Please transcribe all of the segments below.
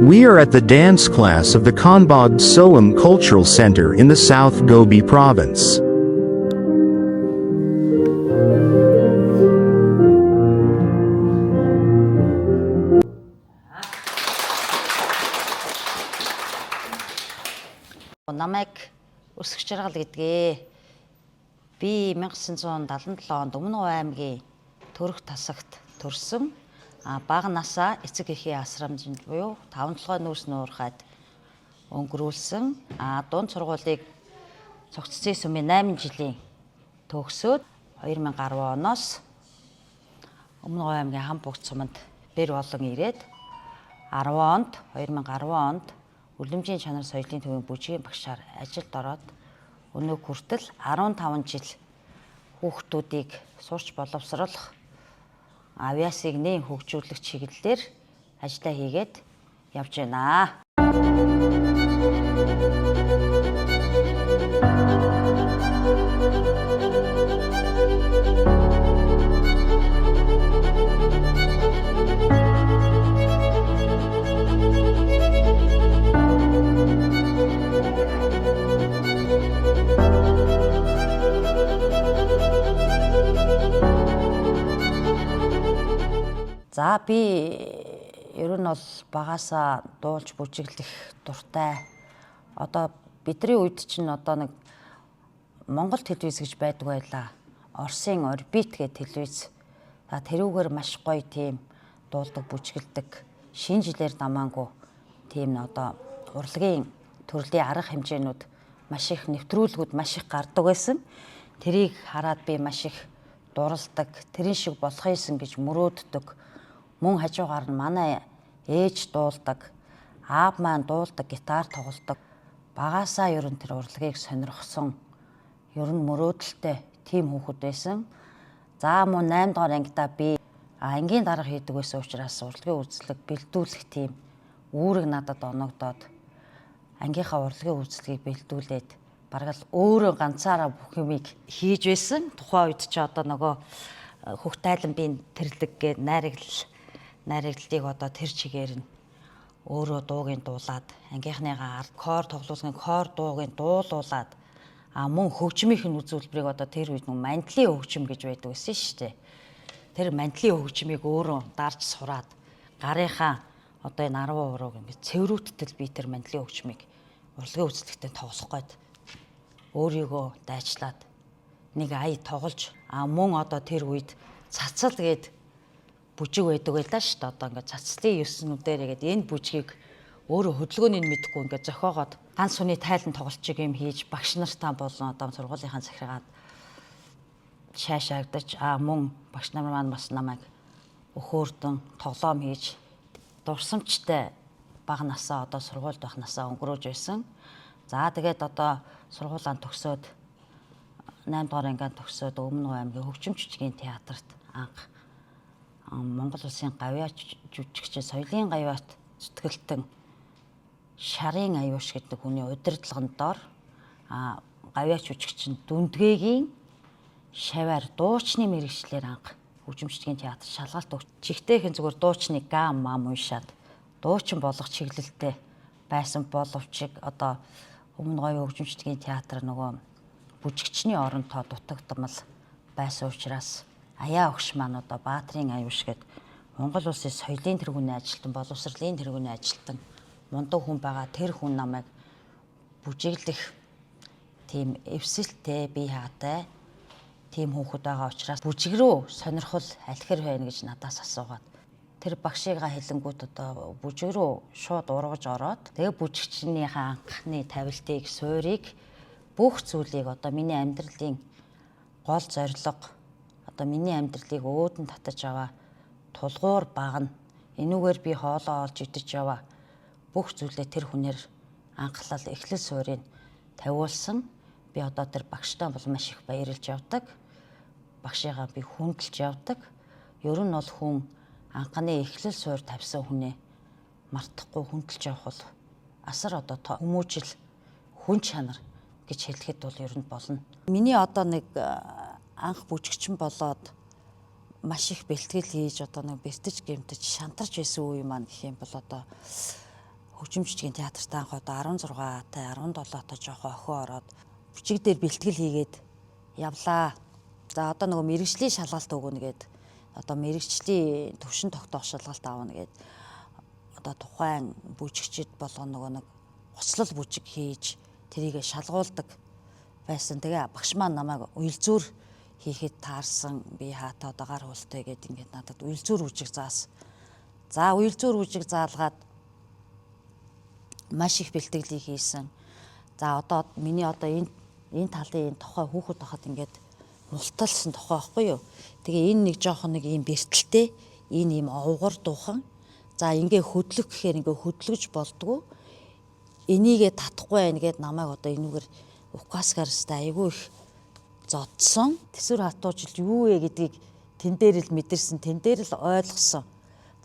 We are at the dance class of the Khanbogd Soum Cultural Center in the South Gobi province. Намайг Өсгөх жаргал гэдгээ. Би 1977 онд Өмнө Говь аймгийн Төрөх тасагт төрсөн. Бага насаа эцэг эхийн асрамжинд буюу таван толгой нүүрс нуурхайд өнгөрүүлсэн. Дунд сургуулийг Цогцлын сүмийн 8 жилийн төгсөөд 2010 оноос Өмнө Говь аймгийн Хам бүгд суманд бэр болон ирээд 10 онд 2010 онд Үлэмжийн чанар соёлын төвийн бүжгийн багшаар ажилд ороод өнөөг хүртэл 15 жил хүүхдүүдийг сурч боловсруулах авиасыг нээн хөгжүүлэх чиглэлээр ажлаа хийгээд явж байна. За би ер нь бол багасаа дуулж бүжиглэх дуртай. Одоо бидний үед чинь одоо нэг Монгол телевиз гэж байдаг байлаа. Оросын Орбит гэх телевиз. За тэрүүгээр маш гоё тийм дуулдаг, бүжгэлдэг. Шинэ жилээр дамаангүй тийм одоо урлагийн төрлийн арга хэмжээнүүд маш их нэвтрүүлгүүд маш их гардаг байсан. Тэрийг хараад би маш их дуралдаг, тэрэн шиг болох юмсан гэж мөрөөддөг. Мөн хажуугаар нь манай ээж дуулдаг, аав маань дуулдаг, гитар тоглодог. Багасаа ер нь тэр урлагийг сонирхсон, ер нь мөрөөдөлтэй тийм хүүхэд байсан. За мөн 8 дугаар ангидаа би ангийн дарга хийдэг байсан учраас урлагийн үзлэг бэлдүүлэх тийм үүрэг надад оногдоод ангийнхаа урлагийн үзлэгийг бэлдүүлээд бараг л өөрөө ганцаараа бүх юмыг хийж байсан. Тухайн үед чи одоо нөгөө хөх тайлан тэрлэг гээд найраглалыг одоо тэр чигээр нь өөрөө дуугийн дуулаад ангийнхныгаа ард кор тоглуулгын кор дуугийн дуулуулад мөн хөгжмийнх нь үзүүлбэрийг одоо тэр үед нэг мандлын хөгжим гэж байдаг байсан шүү дээ. Тэр мандлын хөгжмийг өөрөө дарж сураад гарынхаа одоо энэ 10 урууг ингээд цэврүүттэл би тэр мандлын хөгжмийг урлагийн үзлэгтээ тоглох гээд өөрийгөө дайчлаад нэг ая тоглож мөн одоо тэр үед цацал гээд бүжиг байдаг байлаа шүү дээ. Одоо ингээд цацлын ёснүүдээр ингээд энэ бүжгийг өөрөө хөдөлгөөнийг мэдэхгүй ингээд зохиогоод ганц хүний тайлан тоглолчиг юм хийж багш нартаа болон одоо сургуулийнхаа захиргаад шаашаагдаж мөн багш нар маань бас намайг өхөөрдөн тоглоом хийж дурсамжтай бага насаа одоо сургуульд байх насаа өнгөрөөж байсан. За тэгээд одоо сургуулаа төгсөөд 8 дугаар ангиа төгсөөд Өмнө Говь аймгийн хөгжим жүжигийн театрт анх Монгол улсын гавьяа жүжигч соёлын гавьяат зүтгэлтэн Шарын аюуш гэдэг хүний удирдлагын дор гавьяа жүжигч нь Дүндгээгийн шаваар дуучны мэрэгчлэр анх хөгжимчдгийн театр шалгалт өгч чигтээхэн зүгээр дуучны гам мам уншаад дуучин болох чиглэлтэй байсан боловч одоо Өмнө Говийн хөгжимчдгийн театр нөгөө бүжигчний оронтоо дутагдмал байсан учраас Аяа огш маань одоо Баатрын аюуш гээд Монгол улсын соёлын тэргүүний ажилтан, боловсролын тэргүүний ажилтан мундаг хүн байгаа. Тэр хүн намайг бүжиглэх тийм эвсэлтэй, бие хаатай тийм хүүхэд байгаа учраас бүжиг рүү сонирхол алхир байна гэж надаас асуугаад тэр багшигаа хэлэнгүүт одоо бүжиг рүү шууд ургаж ороод тэгээ бүжигчнийхээ анхны тавилтыг, суурийг бүх зүйлийг одоо миний амьдралын гол зорилго одоо миний амьдралыг өөдөн татаж аваа тулгуур багна. Энүүгээр би хоолоо олж идэж яваа бүх зүйлээ тэр хүнээр анхлал эхлэл суурийг тавиулсан. Би одоо тэр багштай бол маш их баярлж явдаг. Багшигаа би хүндэлж явдаг. Ер нь бол хүн анхны эхлэл суур тавьсан хүнээ мартахгүй хүндэлж явах бол асар одоо хүмүүжил хүн чанар гэж хэлэхэд бол ер нь болно. Миний одоо нэг анх бүжигчин болоод маш их бэлтгэл хийж одоо нэг бэртэж гэмтэж шантарч байсан үе маань гэх юм бол одоо Хөгжим жижигэн театрт анх одоо 16 тай 17 та жоохон охин ороод бүжиг дээр бэлтгэл хийгээд явлаа. За одоо нөгөө мэргэжлийн шалгалт өгнө гээд одоо мэргэжлийн төвшин тогтоох шалгалт авна гээд одоо тухайн бүжигчид болгон нөгөө нэг гоцлол бүжиг хийж тэрийг шалгуулдаг байсан. Тэгээ багш маань намайг уялзуур хийхэд таарсан, би хаата одоо гар хүлтэй гээд ингээд надад уялзуур бүжиг заасан. За уялзуур бүжиг заалгаад маш их бэлтгэлийг хийсэн. За одоо миний одоо энэ талын энэ тухай хүүхэд байхад ингээд мулталсан тухай байхгүй юу. Тэгээ энэ нэг жоохон нэг ийм бэртэлтэй, энэ ийм овгор дуухан. За ингээ хөдлөх гэхээр ингээ хөдлөж болдгоо. Энийгээ татахгүй байх гээд намайг одоо энүүгээр указгаар өстэй айгүй их зодсон. Тэсвэр хатуужил юу вэ гэдгийг тэн дээр л мэдэрсэн, тэн дээр л ойлгосон.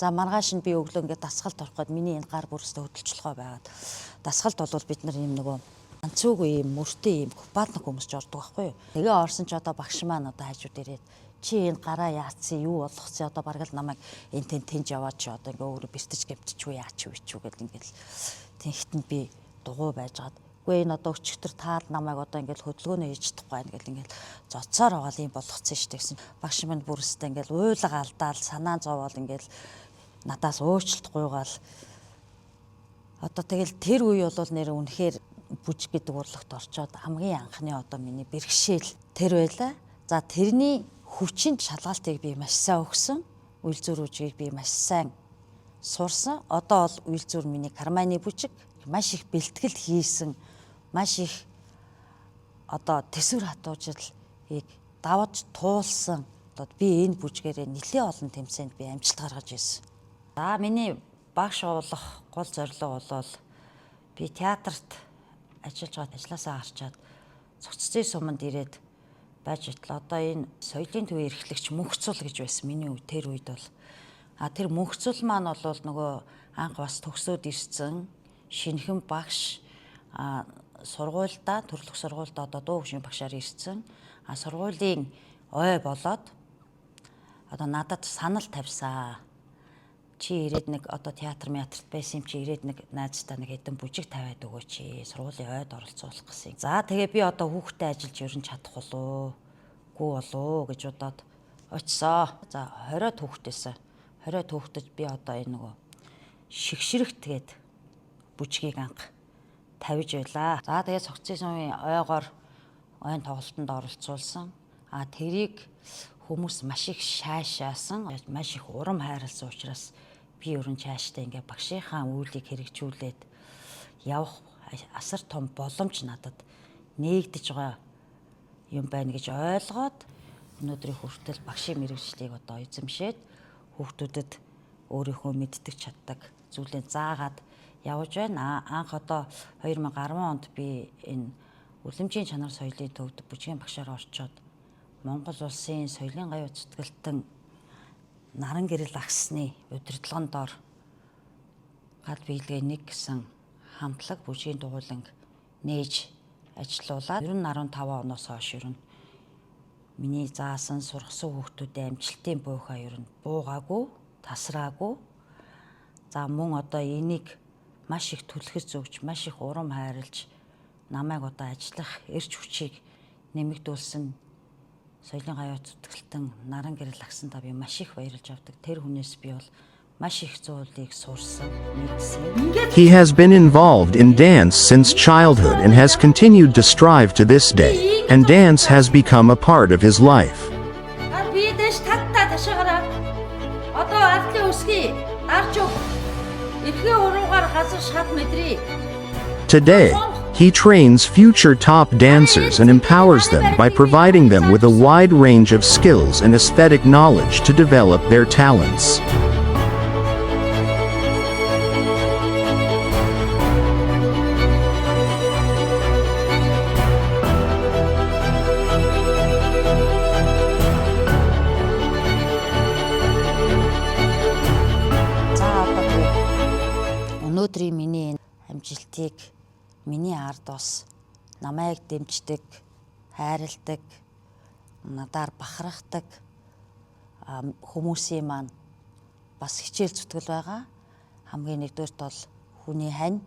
За маргааш нь би өглөө ингээд дасгалд орох гээд миний энэ гар бүрстэй хөдөлчлөхөө байгаад. Дасгалд бол бид нар ийм нөгөө ганцуугүй ийм мөртэй ийм купалник өмсч ордог байхгүй юу. Тэгээ орсон ч одоо багш маань одоо хажууд ирээд чи энэ гараа яатсан юу болгоцсон одоо бараг л намайг энэ тэн тэнж яваад чи одоо ингээ өөрөө бэртэж гэмтчихүү яач юу ичүү гэл ингээл тэнхтэнд би дугуй байжгаад үгүй энэ одоо өчигдөр таал намайг одоо ингээл хөдөлгөөнөө хийж чадахгүй байна гэл ингээл зодсоор байгаа л юм болгоцсон шүү дээ гэсэн. Багш минь бүрстэй ингээл уйлга алдаал санаа зовоол ингээл надаас уучлалт гуйгаал. Одоо тэгэл тэр үе бол нэр үнэхээр бүжиг гэдэг урлагт орчоод хамгийн анхны одоо миний бэрхшээл тэр байла. За тэрний хүчин шалгалтыг би маш сайн өгсөн. Үйлзүүр үжигийг би маш сайн сурсан. Одоо бол үйлзүүр миний карманы бүжиг маш их бэлтгэл хийсэн, маш их одоо төсвөр хатуужилыг давж туулсан. Одоо би энэ бүжгээрээ нэлээд олон тэмцээнд би амжилт гаргаж ирсэн. За миний багш болох гол зорилго бол би театрт ажиллаж байгаад ажлаасаа гарчаад цогццын суманд ирээд байж итэл одоо энэ соёлын төвийн эрхлэгч мөнхцул гэж байсан миний үе тэр үед бол а тэр мөнхцул маань бол нөгөө анх бас төгсөөд ирсэн шинэхэн багш а сургуульдаа төрөлх сургуульдаа одоо дуу хөгжмийн багшаар ирсэн а сургуулийн ой болоод одоо надад санал тавьсаа. Чи ирээд нэг одоо театр театрт байсан юм чи ирээд нэг найзтай нэг хэдэн бүжиг тавиад өгөөч. Сургуулийн ойд оролцуулах гэсэн. За тэгээ би одоо хүүхдтэй ажиллаж ер нь чадах болов уу? Гүү болов гэж бодоод очисоо. За 20 хүүхдээсээ 20 хүүхдэд би одоо энэ нөгөө шигшрэгт гээд бүжгийг анх тавьж байлаа. За тэгээ цогцын сумын ойгоор ойн тоглолтод оролцуулсан. А тэрийг хүмүүс маш их шаашаасан, маш их урам хайрлсан учраас би ерөн чааштай ингээ багшийнхаа үйлийг хэрэгжүүлээд явах асар том боломж надад нээгдэж байгаа юм байна гэж ойлгоод өнөөдрийн хүртэл багшийн мэргэжлийг одоо эзэмшээд хүүхдүүдэд өөрийнхөө мэддэг чаддаг зүйлээ заагаад явж байна. Анх одоо 2010 онд би энэ үлэмжийн чанар соёлын төвд бүжгийн багшаар орчоод Монгол улсын соёлын гаюу зүтгэлтэн наран гэрэл агсны удирдлагын дор гал биелгээ нэг гэсэн хамтлаг бүжгийн дугуйланг нээж ажилуулад ер нь 15 оноос хойш ер нь миний заасан сургасан хүүхдүүдийн амжилтын буйхаа ер нь буугаагүй, тасраагүй. За мөн одоо энийг маш их түлхэц өгч, маш их урам хайрлж намайг одоо ажиллах эрч хүчийг нэмэгдүүлсэн соёлын гаюу зүтгэлтэн наран гэрэл агсандаа би маш их баярлж авдаг. Тэр хүнээс би бол маш их зүйлийг сурсан, мэдсэн. He has been involved in dance since childhood and has continued to strive to this day, and dance has become a part of his life. Гар бие дэш татта ташаагаараа. Одоо ардлын өсгий дарж өг. Эрхээ уруугаар газар шат мэдрий. Today, he trains future top dancers and empowers them by providing them with a wide range of skills and aesthetic knowledge to develop their talents. За одоо тэгээд өнөөдрийн миний энэ амжилтыг миний ард бас намайг дэмждэг, хайрладаг, надаар бахархдаг хүмүүсийн маань бас хичээл зүтгэл байгаа. Хамгийн нэгдүгээрт бол Хүний хань,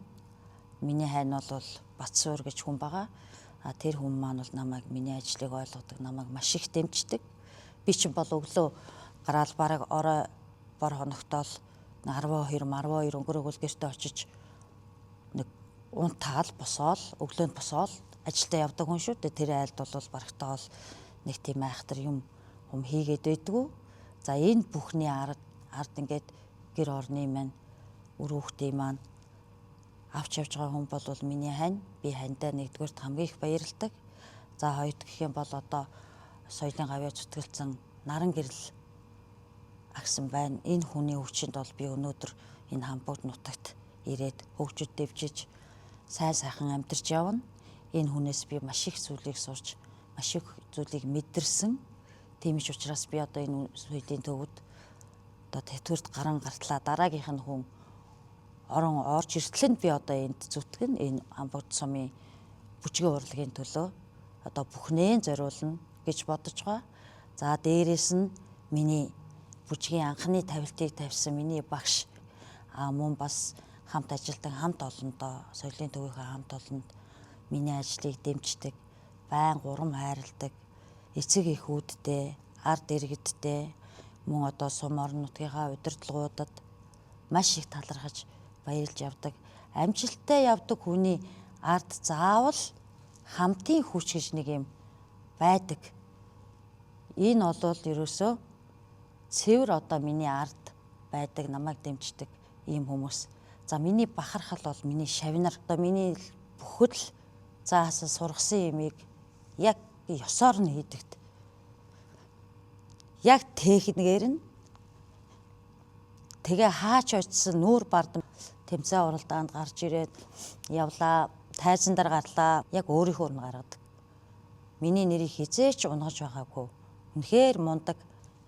миний хань бол Батсуур гэж хүн байгаа. А тэр хүн маань бол намайг, миний ажлыг ойлгодог, намайг маш их дэмждэг. Би чинь бол өглөө гараал бараг орой бор хоногтоол 12 12 өнгөрөөгөл гэртээ очиж нэг унтаал босоол, өглөөнд босоол ажилдаа явдаг хүн шүү дээ. Тэр айлд бол барагтаал нэг тийм айхтар юм хийгээд байдгүй. За энэ бүхний ард ингээд гэр орны маань, үр хүүхдийн маань авч явж байгаа хүн бол миний хань. Би хандаа нэгдүгээрт хамгийн их баярладаг. За хоёрт гэх юм бол одоо соёлын гавьяа зүтгэлцэн наран гэрэл агсан байна. Энэ хүний хүчинд бол би өнөөдөр энэ Хамбогд нутагт ирээд хөгжид дэвжиж сайн сайхан амьдарч явна. Энэ хүнээс би маш их зүйлийг сурч, маш их зүйлийг мэдэрсэн. Тийм ч учраас би одоо энэ соёлын төвд одоо тэтгэврт гаран гартлаа дараагийнх нь хүн орон орж иртэл нь би одоо энд зүтгэн, энэ Хамбогд сумын бүжгийн урлагийн төлөө одоо бүхнээ зориулна гэж бодож байгаа. За дээрээс нь миний бүжгийн анхны тавилтыг тавьсан миний багш мөн бас хамт ажилтан хамт олондоо, соёлын төвийнхээ хамт олонд миний ажлыг дэмждэг, байн гурам хайрладаг, эцэг эхүүдтэй, ард иргэдтэй, мөн одоо сум орон нутгийнхаа удирдлагуудад маш их талархаж баярлж явдаг. Амжилттай явдаг хүний ард заавал хамтын хүч гэж нэг юм байдаг. Энэ бол ерөөсөө цэвэр одоо миний ард байдаг, намайг дэмждэг ийм хүмүүс. За миний бахархал бол миний шавнар. Одоо миний бүхэл заасан сургасан юмыг яг ёсоор нь хийдэгт. Яг техникээр нь тэгээ хаач очсон нүүр бардам тэмцээн уралдаанд гарч ирээд явлаа, тайзан дээр гарлаа. Яг өөрийнхөө нь гаргадаг. Миний нэрийг хизээч унгаж байгаагүй. Үнэхээр мундаг.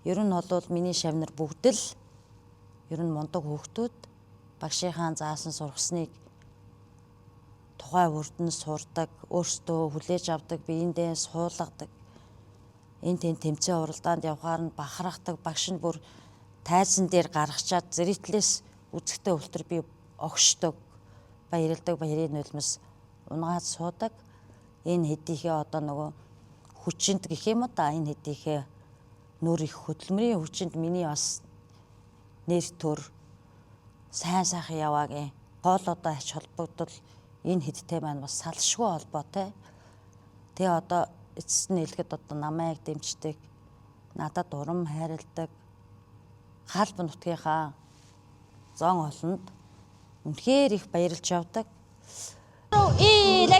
Ер нь бол миний шавнар бүгд л ер нь мундаг хүүхдүүд, багшийнхаа заасан сургасныг тухай бүрд нь сурдаг, өөрсдөө хүлээж авдаг, биендээ суулгадаг. Энэ тэн тэмцээн уралдаанд явхаар нь бахархдаг, багш нь бүр тайзан дээр гаргачаад зэрэтлээс үзэхтэй өлтөр би огшдог, баярлдаг, баярын нулимс унгаад суудаг. Энэ хэдийхээ одоо нөгөө хүчинд гэх юм уу да, энэ хэдийхээ нүр их хөдөлмөрийн хүчинд миний бас нэр төр сайн сайхан яваагийн гол одоо ач холбогдол энэ хэдтэй маань бас салшгүй холбоотой. Тэгээ одоо эцэст нь хэлэхэд одоо намайг дэмждэг, надад урам хайрладаг халб нутгийнхаа зон олонд үнэхээр их баярлж явдаг. 1 2 1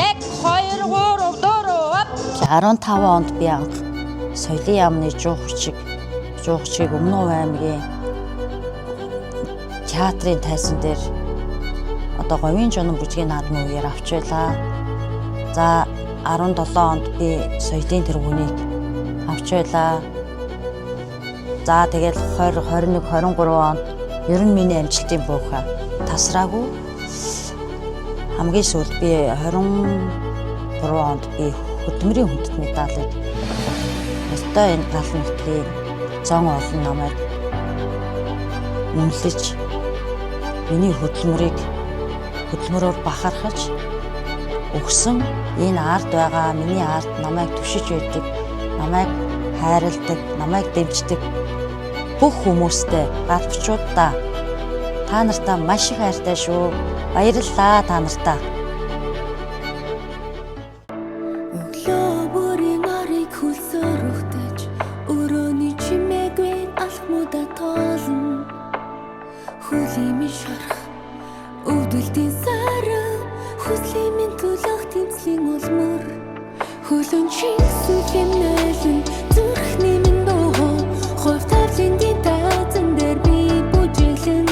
2 3 4 15 онд би анх соёлын яамны жуухчийг Өмнө Говь аймгийн театрын тайзан дээр одоо говийн жонон бүжгийн наадмын үеэр авч байлаа. За 17 онд би соёлын тэргүүнийг авч байлаа. За тэгэл 20, 21, 23 онд ер нь миний амжилтын буухай тасраагүй. Хамгийн сүүлд би 23 онд би хөдөлмөрийн хүндэт медалийг ёстой энэ гал нутгийн зон олон намайг үнэлж, миний хөдөлмөрийг хөдөлмөрөөр бахархаж өгсөн. Энэ ард байгаа миний ард намайг түшиж байдаг, намайг хайрладаг, намайг дэмждэг бүх хүмүүстэй, галбчуудаа та нартаа маш их хайртай шүү. Баярлалаа та нартаа. Өглөө бүрийн орыг хөлсөрөхтөж, өрөөний чимээгүй алхмуудаа тоолно. Хөлийн минь шарах, өвдөлтийн сарай, хүслийн минь төлөх тэмцлийн улмөр. Хөлөн чинсэн хэмнэлэн зүрхний минь дуу, хувь тавлын тайзан дээр би бүжиглэн.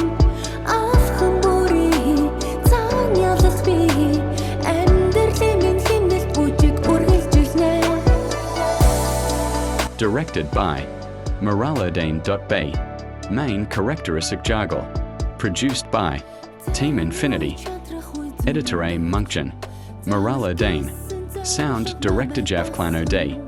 Алхам бүрийн цаан ялалт би амьдралын минь хэмнэлт бүжиг үргэлжилнэ. Directed by Muraladane.bay. Main Correctorisic Jargle. Produced by Team Infinity. Editor A. Monkchin. Murala Dane. Sound Director Jav Clano D.